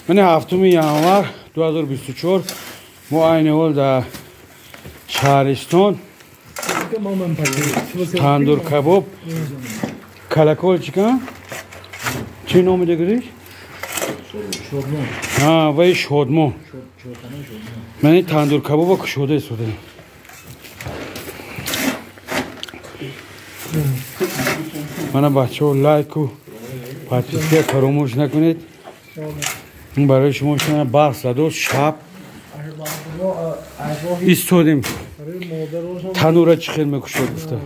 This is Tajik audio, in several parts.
من 7 январ 2024 мо айни ҳол дар шаҳристон тандур кабоб колокольчика чӣ номида гириш? Вай Шодмон. Ман тандур кабоба кушода истодаем. Мана бачаҳо лайку подписка фаромӯш накунед. Барои шумо шуна барқ задо шаб истодем. Танура чӣ хел мекушод гуфта.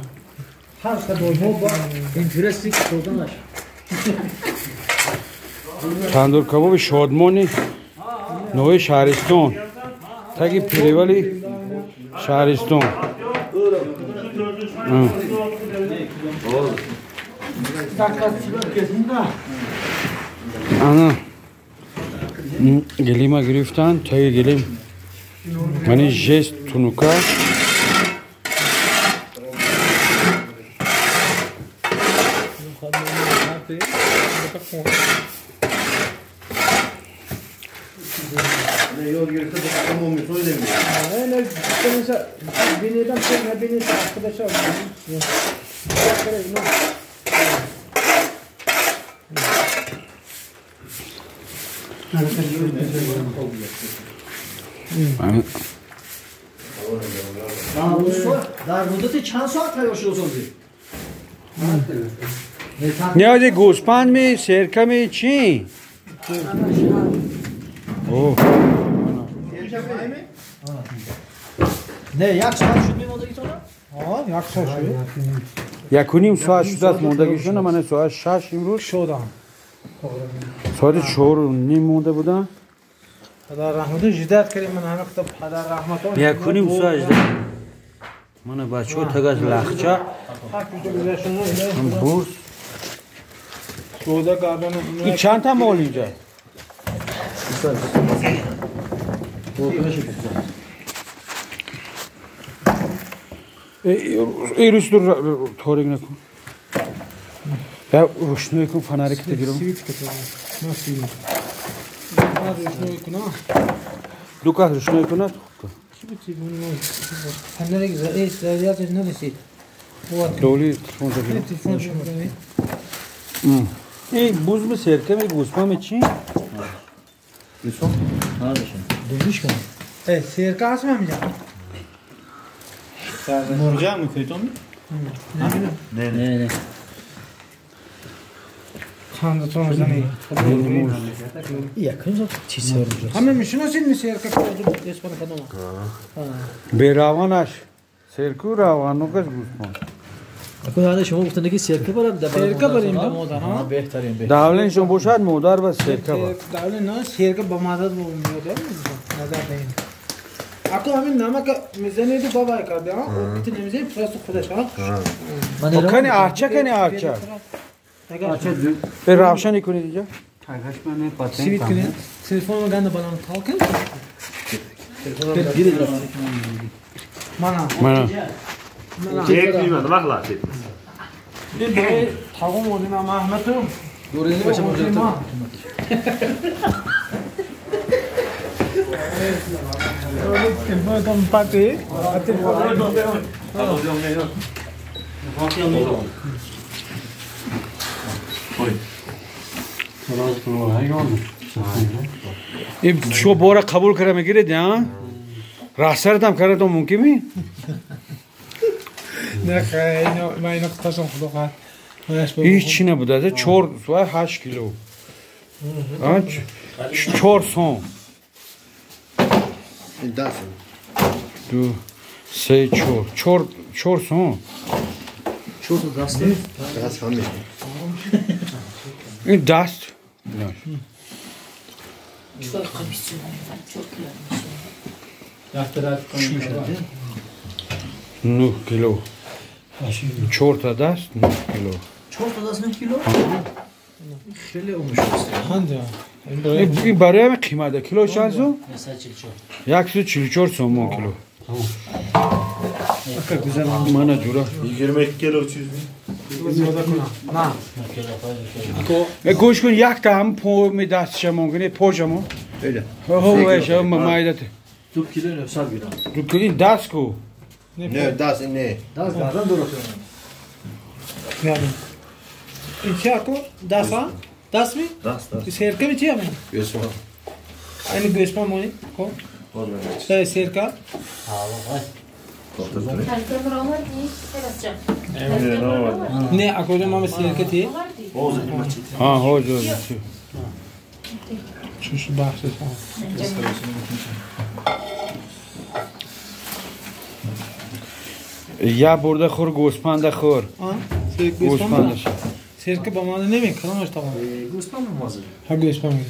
Тандур кабоби Шодмони ноҳияи Шаҳристон, таги перевали Шаҳристон. Ана гелима гирифтан, таги гелим мани жест тунука. در مدت چند ساعت تیار شد سازی؟ نیازی گوسپند می سرکه می چی؟ نه یک ساعت شد میموندگیتون؟ آه یک ساعت شد. 1.5 ساعت شد از موندگیشون. من ساعت 6 امروز شدم. ساعت 4:30 مونده بودم. خدا رحمت جدات کردیم من همه کتاب خدا رحمت. 1.5 ساعت جدات. من بچه‌ها تگاز لخچه. بورس. این چند تا مال اینجا؟ ای روش دور تاریک نکن. یا روشنایی کن فناری که تگیرم. دو کس روشنایی کنه. دولی تلفن تگیرم. ای بوز می سرکه می گوسپا می چی؟ سرکه هست من مرغ هم میکنید تو؟ نه نه نه چند تا میزنی؟ همه میشناسید سرکه که اسپان کدوم؟ به روانش سرکو روانو کس گوسپان. اکنون شما گفتن که سرکه برم سرکه بریم به مادر ها بهترین بهترین دولین شما باشد مادر و سرکه بر دولین نه سرکه با مادر با مادر نظر دهیم. اكو همین نمک میزنی دو بابا کرده ها که نمیزنی پس خودش ها کنی آرچه کنی آرچه به روشنی کنید اینجا سویت کنید تلفن رو گند بالان تاکن مانا مانا یک نیمه مخلا این به تاقم اودیم اما احمدو دوره باشه موجود این شو بورا قبول کرده میگیرید ها؟ راستردم کرده تو ممکن می؟ نه خیلی من اینو خواستم خدا خواهد هیچ چی نبوده 4 و 8 کیلو 4 سوم 2 3 4 4 4 سوم 4 تا دست دست همه این دست نه 9 کیلو 4 تا دست 9 کیلو 4 تا دست 9 کیلو خیلی عمرش است. این برای همه قیمته کیلو چند سو؟ 144 سومون کیلو. من جورا 22 kilo çizdi. نه گوش کن یک تا هم پو می دستشمون کنی پوشمون. هو وش ما مایدت. 2 کیلو 900 گرم. 2 کیلو دست کو. نه دست نه. دست گردن درست. یعنی این چه کو دست دست می؟ دست. سرکه می چیه من؟ گوسفند. این گوسفند مونی خب. سرکه. ها نه اکوجا ما سرکه تی. ها ها جو. چوش بحث یا برده خور گوسفند خور. گوسفند. سرکه با ما نمی کلامش تمام. گوسفند مازه. ها گوسفند.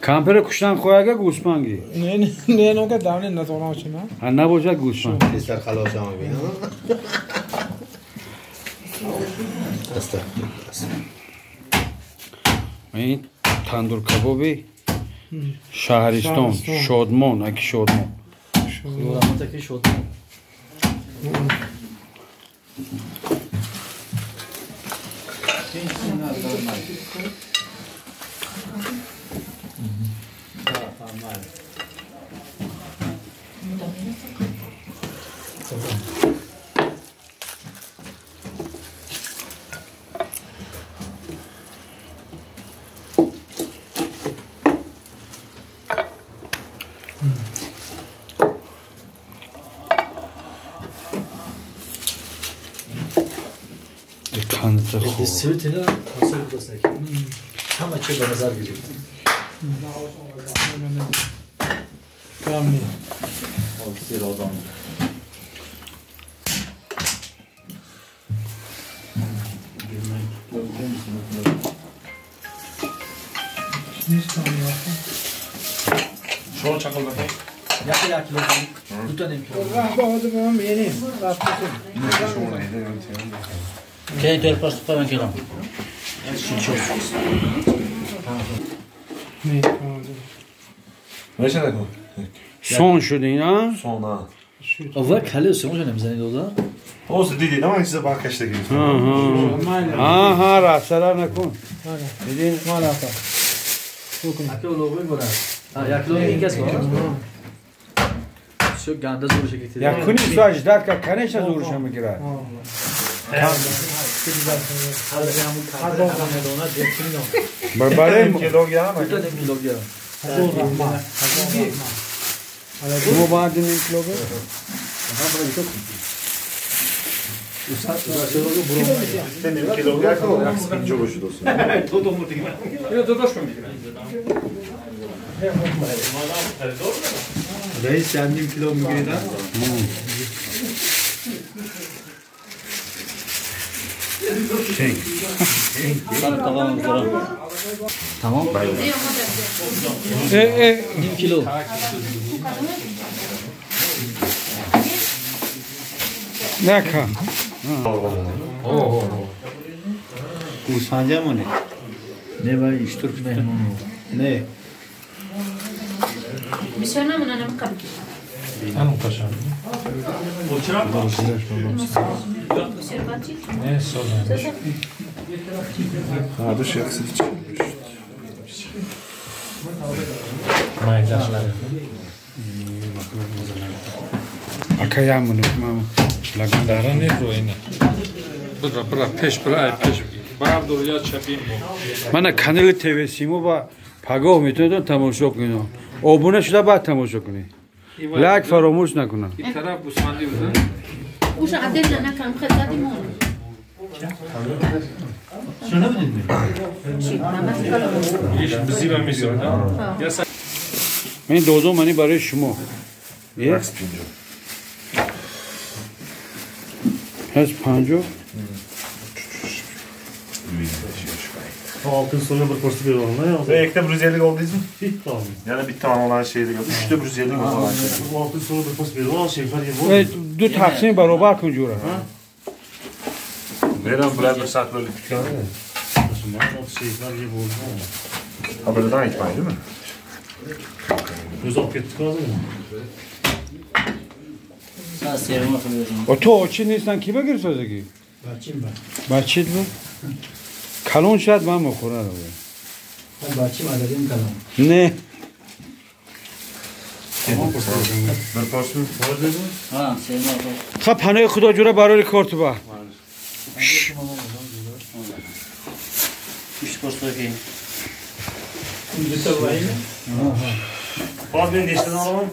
کامپر کشتن خواهگه گوسفندی. نه نه نه که داونه نتوانم چی نه. ها نباشه گوسفند. سر خلاص هم بین. این تندور کبابی شهرستان شادمان اکی شادمان. رحمت که شادمان. Действительно, همه چه به نظر گرفت. کم نیست. شما چقدر بخیر؟ یک کیلو دو تا نیم کیلو. راه با خودم میریم. کی تر پس پنج کیلو. سون شده اینا؟ سون ها. اول کله سون شده نمیزنید اولا؟ اوز دیدی نه من چیز با کشته گرفتم. ها ها را نکن. دیدین مال آقا. اکه لوگوی برا. یک کیلو این کس شو گنده زورش گرفت. یک کنی ساج داد که کنش زورش میگیره. برای کیلوگرم کیلوگرم شما باید نیم کیلوگرم نیم کیلوگرم اینجا باشه دوستان رئیس نیم کیلو میگیرید تمام نیم کیلو نکن گوسفنده مونه نه ولی ایشتور نه بیشتر نمونه نم قبل همون قشنگ نه سازم هر شخصی چی اکایامونو ما لگن دارن رو اینه برا برا پیش برا پیش برا دور یا چپیم من کانال تیوی سیمو با پگاه میتونید تماشا کنید آبونه شده بعد تماشا کنید لایک فراموش نکنن این طرف گوسفندی بوده اوش عدل نکنم خیلی زدیمون شنو بدید یه بزیبم میزه این دوزو منی برای شما یک هست پنجو Altın sonu bir kursu bir olma ya. Ekte 150 oldu mu? Bitti abi. Yani bitti olan şeydi. Üçte 150 olan şey. Altın sonu bir kursu bir olan şey var ya. Evet, دو تقسیم برابر کن جوره. Verem buraya bir saat böyle dükkanı. Ha böyle daha itfaiye değil mi? 167 kaldı mı? О то очи нестан ки бигир созаги? Бачим ба. Бачит бу? Калон шад ман мохӯра ро. Бачим ададим калон. Не. Bir porsiyon var dedim. Ha, Хаб панои худо ҷура барори корту ба. Üç porsiyon ki. Hozir men nechtadan olaman?